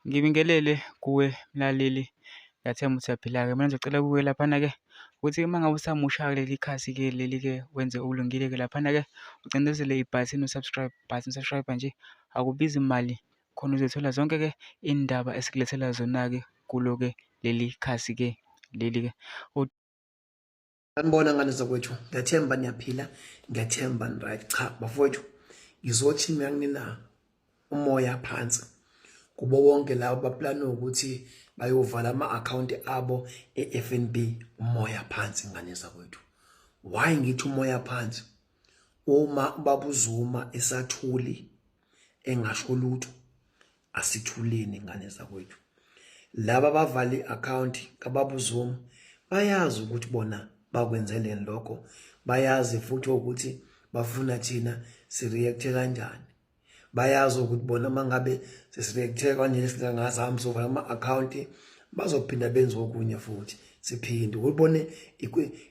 Ngibingelele kuwe mlaleli, ngiyathemba ukuthi uyaphila-ke. Mina ngizocela kuwe laphana-ke ukuthi uma ngabe usamusha kuleli khasi-ke leli-ke wenze okulungile-ke laphana-ke ucindezele ibhathini u-subscribe button, subscribe nje akubizi mali khona uzothola zonke-ke iy'ndaba esikulethela zona-ke kulo-ke leli khasi-ke leli-ke. Sanibona ngane zakwethu, ngiyathemba niyaphila, ngiyathemba ni-right. Cha bafowethu, ngizothi mina kunina umoya phansi kubo wonke labo baplane ukuthi bayovala ama-akhawunti abo e-FNB. Umoya phansi ngane zakwethu. Why ngithi umoya phansi? Uma ubaba uZuma esathuli engasho lutho, asithuleni ngane zakwethu. Laba abavala i-akhawunti kababa uZuma bayazi ukuthi bona bakwenzeleni lokho, bayazi futhi ukuthi bafuna thina sireacte kanjani, bayazi ukuthi bona uma ngabe sesireacte kanje singazami sovala ama-akhawunti bazophinda benze okunye futhi siphinde ukubone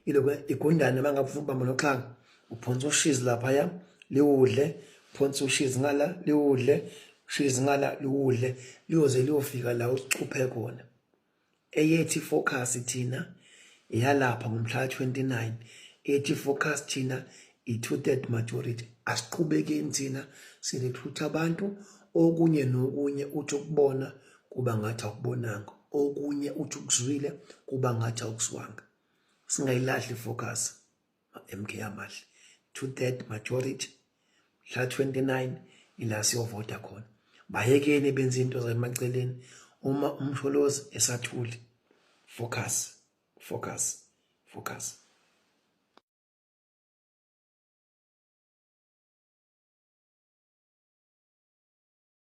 ilokhu igundane. Uma ngabe ufuna ukubamba noxhaka, uphonsa ushizi laphaya liwudle, phonsa ushizi ngala liwudle, ushizi ngala liwudle, liyoze liyofika la ucuphe khona. Eyethi focus thina yalapha ngomhla 29, ethi focus thina i-two third majority. Asiqhubekeni thina sirecruit abantu. Okunye nokunye uthi ukubona kuba ngathi awukubonanga, okunye uthi ukuzwile kuba ngathi awukuzwanga. Singayilahli ifocus, MK amahle. Two third majority mhla 29 ila siyovota khona. Bayekeni benze into zemaceleni uma uMsholozi esathuli. Focus, focus, focus.